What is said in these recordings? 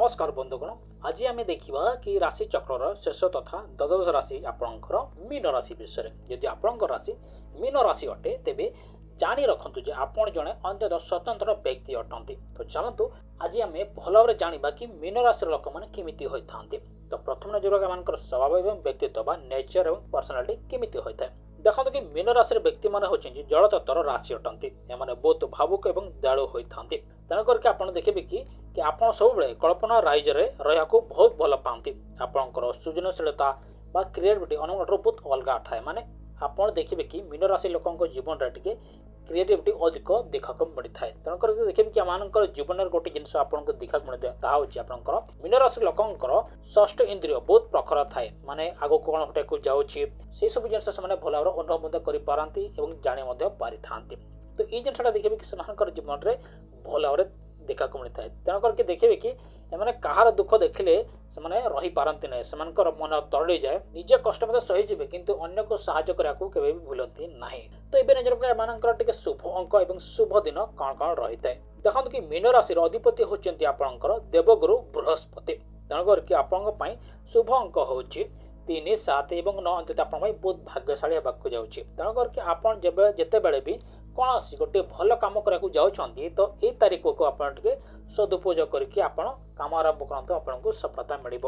ନମସ୍କାର ବନ୍ଧୁଗଣ, ଆଜି ଆମେ ଦେଖିବା କି ରାଶି ଚକ୍ରର ଶେଷ ତଥା ଦ୍ୱାଦଶ ରାଶି ଆପଣଙ୍କର ମୀନ ରାଶି ବିଷୟରେ। ଯଦି ଆପଣଙ୍କ ରାଶି ମୀନ ରାଶି ଅଟେ, ତେବେ ଜାଣି ରଖନ୍ତୁ ଯେ ଆପଣ ଜଣେ ଅତ୍ୟନ୍ତ ସ୍ୱତନ୍ତ୍ର ବ୍ୟକ୍ତି ଅଟନ୍ତି। ତ ଚାଲନ୍ତୁ ଆଜି ଆମେ ଭଲ ଭାବରେ ଜାଣିବା କି ମୀନ ରାଶିର ଲୋକମାନେ କେମିତି ହୋଇଥାନ୍ତି। ତ ପ୍ରଥମେ ନଜର ଏମାନଙ୍କର ସ୍ୱଭାବ ଏବଂ ବ୍ୟକ୍ତିତ୍ୱ ବା ନେଚର ଏବଂ ପର୍ସନାଲିଟି କେମିତି ହୋଇଥାଏ। ଦେଖନ୍ତୁ କି ମୀନ ରାଶିର ବ୍ୟକ୍ତିମାନେ ହେଉଛନ୍ତି ଜଳତତ୍ତ୍ୱର ରାଶି ଅଟନ୍ତି। ଏମାନେ ବହୁତ ଭାବୁକ ଏବଂ ଦୟାଳୁ ହୋଇଥାନ୍ତି। ତେଣୁ କରିକି ଆପଣ ଦେଖିବେ କି ଆପଣ ସବୁବେଳେ କଳ୍ପନା ରାଇଜରେ ରହିବାକୁ ବହୁତ ଭଲ ପାଆନ୍ତି। ଆପଣଙ୍କର ସୃଜନଶୀଳତା ବା କ୍ରିଏଟିଭିଟି ଅନ୍ୟମାନଙ୍କଠାରୁ ବହୁତ ଅଲଗା ଥାଏ। ମାନେ ଆପଣ ଦେଖିବେ କି ମୀନ ରାଶି ଲୋକଙ୍କ ଜୀବନରେ ଟିକେ କ୍ରିଏଟିଭିଟି ଅଧିକ ଦେଖିବାକୁ ମିଳିଥାଏ। ତେଣୁ କରିକି ଦେଖିବେ କି ଏମାନଙ୍କର ଜୀବନରେ ଗୋଟେ ଜିନିଷ ଆପଣଙ୍କୁ ଦେଖିବାକୁ ମିଳିଥାଏ, ତାହା ହେଉଛି ଆପଣଙ୍କର ମୀନ ରାଶି ଲୋକଙ୍କର ଷଷ୍ଠ ଇନ୍ଦ୍ରିୟ ବହୁତ ପ୍ରଖର ଥାଏ। ମାନେ ଆଗକୁ କ'ଣ ଘଟିବାକୁ ଯାଉଛି ସେଇ ସବୁ ଜିନିଷ ସେମାନେ ଭଲ ଭାବରେ ଅନୁଭବ ମଧ୍ୟ କରିପାରନ୍ତି ଏବଂ ଜାଣି ମଧ୍ୟ ପାରିଥାନ୍ତି। ତ ଏଇ ଜିନିଷଟା ଦେଖିବେ କି ସେମାନଙ୍କର ଜୀବନରେ ଭଲ ଭାବରେ ଦେଖିବାକୁ ମିଳିଥାଏ। ତେଣୁ କରିକି ଦେଖିବେ କି ଏମାନେ କାହାର ଦୁଃଖ ଦେଖିଲେ ସେମାନେ ରହିପାରନ୍ତି ନାହିଁ, ସେମାନଙ୍କର ମନ ତରଳିଯାଏ। ନିଜେ କଷ୍ଟ ମଧ୍ୟ ସହିଯିବେ, କିନ୍ତୁ ଅନ୍ୟକୁ ସାହାଯ୍ୟ କରିବାକୁ କେବେ ବି ଭୁଲନ୍ତି ନାହିଁ। ତ ଏବେ ନଜର ପକାଇବା ଏମାନଙ୍କର ଟିକେ ଶୁଭ ଅଙ୍କ ଏବଂ ଶୁଭ ଦିନ କ'ଣ କ'ଣ ରହିଥାଏ। ଦେଖନ୍ତୁ କି ମୀନ ରାଶିର ଅଧିପତି ହେଉଛନ୍ତି ଆପଣଙ୍କର ଦେବଗୁରୁ ବୃହସ୍ପତି। ତେଣୁ କରିକି ଆପଣଙ୍କ ପାଇଁ ଶୁଭ ଅଙ୍କ ହେଉଛି 3, 7 ଏବଂ 9। ଅନ୍ତତଃ ଆପଣଙ୍କ ପାଇଁ ବହୁତ ଭାଗ୍ୟଶାଳୀ ହେବାକୁ ଯାଉଛି। ତେଣୁ କରିକି ଆପଣ ଯେବେ ଯେତେବେଳେ ବି କୌଣସି ଗୋଟିଏ ଭଲ କାମ କରିବାକୁ ଯାଉଛନ୍ତି, ତ ଏଇ ତାରିଖକୁ ଆପଣ ଟିକେ ସଦୁପଯୋଗ କରିକି ଆପଣ କାମ ଆରମ୍ଭ କରନ୍ତୁ, ଆପଣଙ୍କୁ ସଫଳତା ମିଳିବ।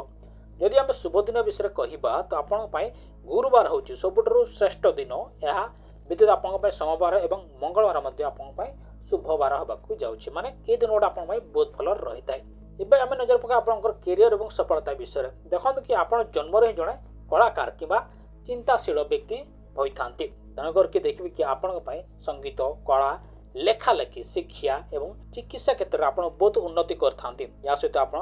ଯଦି ଆମେ ଶୁଭ ଦିନ ବିଷୟରେ କହିବା, ତ ଆପଣଙ୍କ ପାଇଁ ଗୁରୁବାର ହେଉଛି ସବୁଠାରୁ ଶ୍ରେଷ୍ଠ ଦିନ। ଏହା ବ୍ୟତୀତ ଆପଣଙ୍କ ପାଇଁ ସୋମବାର ଏବଂ ମଙ୍ଗଳବାର ମଧ୍ୟ ଆପଣଙ୍କ ପାଇଁ ଶୁଭବାର ହେବାକୁ ଯାଉଛି। ମାନେ ଏଇ ଦିନ ଗୁଡ଼ା ଆପଣଙ୍କ ପାଇଁ ବହୁତ ଭଲ ରହିଥାଏ। ଏବେ ଆମେ ନଜର ପକାଇବା ଆପଣଙ୍କର କ୍ୟାରିୟର ଏବଂ ସଫଳତା ବିଷୟରେ। ଦେଖନ୍ତୁ କି ଆପଣ ଜନ୍ମରେ ହିଁ ଜଣେ କଳାକାର କିମ୍ବା ଚିନ୍ତାଶୀଳ ବ୍ୟକ୍ତି ହୋଇଥାନ୍ତି। ତେଣୁ କରିକି ଦେଖିବେ କି ଆପଣଙ୍କ ପାଇଁ ସଙ୍ଗୀତ, କଳା, ଲେଖାଲେଖି, ଶିକ୍ଷା ଏବଂ ଚିକିତ୍ସା କ୍ଷେତ୍ରରେ ଆପଣ ବହୁତ ଉନ୍ନତି କରିଥାନ୍ତି। ଏହା ସହିତ ଆପଣ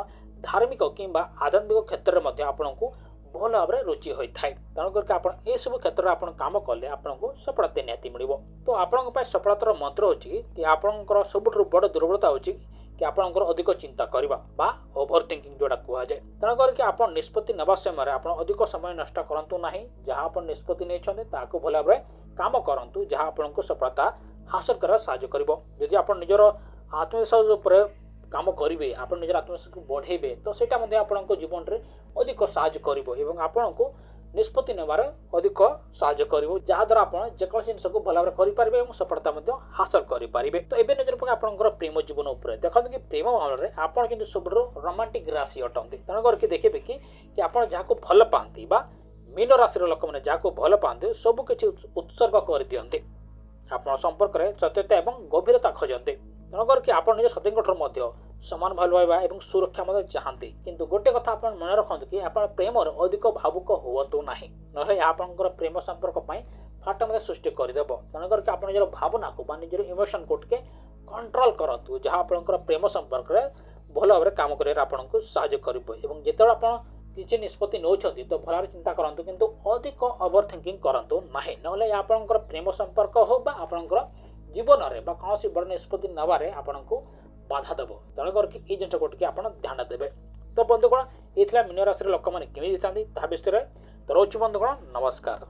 ଧାର୍ମିକ କିମ୍ବା ଆଧ୍ୟାତ୍ମିକ କ୍ଷେତ୍ରରେ ମଧ୍ୟ ଆପଣଙ୍କୁ ଭଲ ଭାବରେ ରୁଚି ହୋଇଥାଏ। ତେଣୁ କରିକି ଆପଣ ଏସବୁ କ୍ଷେତ୍ରରେ ଆପଣ କାମ କଲେ ଆପଣଙ୍କୁ ସଫଳତା ନିହାତି ମିଳିବ। ତ ଆପଣଙ୍କ ପାଇଁ ସଫଳତାର ମନ୍ତ୍ର ହେଉଛି କି ଆପଣଙ୍କର ସବୁଠାରୁ ବଡ଼ ଦୁର୍ବଳତା ହେଉଛି କି ଆପଣଙ୍କର ଅଧିକ ଚିନ୍ତା କରିବା ବା ଓଭର ଥିଙ୍କିଂ ଯେଉଁଟା କୁହାଯାଏ। ତେଣୁ କରିକି ଆପଣ ନିଷ୍ପତ୍ତି ନେବା ସମୟରେ ଆପଣ ଅଧିକ ସମୟ ନଷ୍ଟ କରନ୍ତୁ ନାହିଁ। ଯାହା ଆପଣ ନିଷ୍ପତ୍ତି ନେଇଛନ୍ତି ତାହାକୁ ଭଲ ଭାବରେ କାମ କରନ୍ତୁ, ଯାହା ଆପଣଙ୍କୁ ସଫଳତା ହାସଲ କରିବାରେ ସାହାଯ୍ୟ କରିବ। ଯଦି ଆପଣ ନିଜର ଆତ୍ମବିଶ୍ୱାସ ଉପରେ କାମ କରିବେ, ଆପଣ ନିଜର ଆତ୍ମବିଶ୍ୱାସକୁ ବଢ଼େଇବେ, ତ ସେଇଟା ମଧ୍ୟ ଆପଣଙ୍କ ଜୀବନରେ ଅଧିକ ସାହାଯ୍ୟ କରିବ ଏବଂ ଆପଣଙ୍କୁ ନିଷ୍ପତ୍ତି ନେବାରେ ଅଧିକ ସାହାଯ୍ୟ କରିବ, ଯାହାଦ୍ୱାରା ଆପଣ ଯେକୌଣସି ଜିନିଷକୁ ଭଲ ଭାବରେ କରିପାରିବେ ଏବଂ ସଫଳତା ମଧ୍ୟ ହାସଲ କରିପାରିବେ। ତ ଏବେ ନଜର ପକାଇବା ଆପଣଙ୍କର ପ୍ରେମ ଜୀବନ ଉପରେ। ଦେଖନ୍ତୁ କି ପ୍ରେମ ମାମଲାରେ ଆପଣ କିନ୍ତୁ ସବୁଠାରୁ ରୋମାଣ୍ଟିକ ରାଶି ଅଟନ୍ତି। ତେଣୁ କରିକି ଦେଖିବେ କି ଆପଣ ଯାହାକୁ ଭଲ ପାଆନ୍ତି ବା ମୀନ ରାଶିର ଲୋକମାନେ ଯାହାକୁ ଭଲ ପାଆନ୍ତି ସବୁ କିଛି ଉତ୍ସର୍ଗ କରିଦିଅନ୍ତି। ଆପଣ ସମ୍ପର୍କରେ ସତ୍ୟତା ଏବଂ ଗଭୀରତା ଖୋଜନ୍ତି। ତେଣୁ କରିକି ଆପଣ ନିଜ ସାଥୀଙ୍କଠାରୁ ମଧ୍ୟ ସମାନ ଭଲ ପାଇବା ଏବଂ ସୁରକ୍ଷା ମଧ୍ୟ ଚାହାନ୍ତି। କିନ୍ତୁ ଗୋଟେ କଥା ଆପଣ ମନେ ରଖନ୍ତୁ କି ଆପଣ ପ୍ରେମରେ ଅଧିକ ଭାବୁକ ହୁଅନ୍ତୁ ନାହିଁ, ନହେଲେ ଏହା ଆପଣଙ୍କର ପ୍ରେମ ସମ୍ପର୍କ ପାଇଁ ଫାଟ ମଧ୍ୟ ସୃଷ୍ଟି କରିଦେବ। ତେଣୁ କରିକି ଆପଣ ନିଜର ଭାବନାକୁ ବା ନିଜର ଇମୋସନକୁ ଟିକେ କଣ୍ଟ୍ରୋଲ କରନ୍ତୁ, ଯାହା ଆପଣଙ୍କର ପ୍ରେମ ସମ୍ପର୍କରେ ଭଲ ଭାବରେ କାମ କରିବାରେ ଆପଣଙ୍କୁ ସାହାଯ୍ୟ କରିବ। ଏବଂ ଯେତେବେଳେ ଆପଣ କିଛି ନିଷ୍ପତ୍ତି ନେଉଛନ୍ତି ତ ଭଲ ଭାବରେ ଚିନ୍ତା କରନ୍ତୁ, କିନ୍ତୁ ଅଧିକ ଓଭର ଥିଙ୍କିଂ କରନ୍ତୁ ନାହିଁ, ନହେଲେ ଏହା ଆପଣଙ୍କର ପ୍ରେମ ସମ୍ପର୍କ ହେଉ ବା ଆପଣଙ୍କର ଜୀବନରେ ବା କୌଣସି ବଡ଼ ନିଷ୍ପତ୍ତି ନେବାରେ ଆପଣଙ୍କୁ ବାଧା ଦେବ। ତେଣୁ କରିକି ଏଇ ଜିନିଷକୁ ଟିକେ ଆପଣ ଧ୍ୟାନ ଦେବେ। ତ ବନ୍ଧୁଗଣ, ଏ ଥିଲା ମୀନ ରାଶିର ଲୋକମାନେ କେମିତି ଥାନ୍ତି ତାହା ବିଷୟରେ। ତ ରହୁଛି ବନ୍ଧୁଗଣ, ନମସ୍କାର।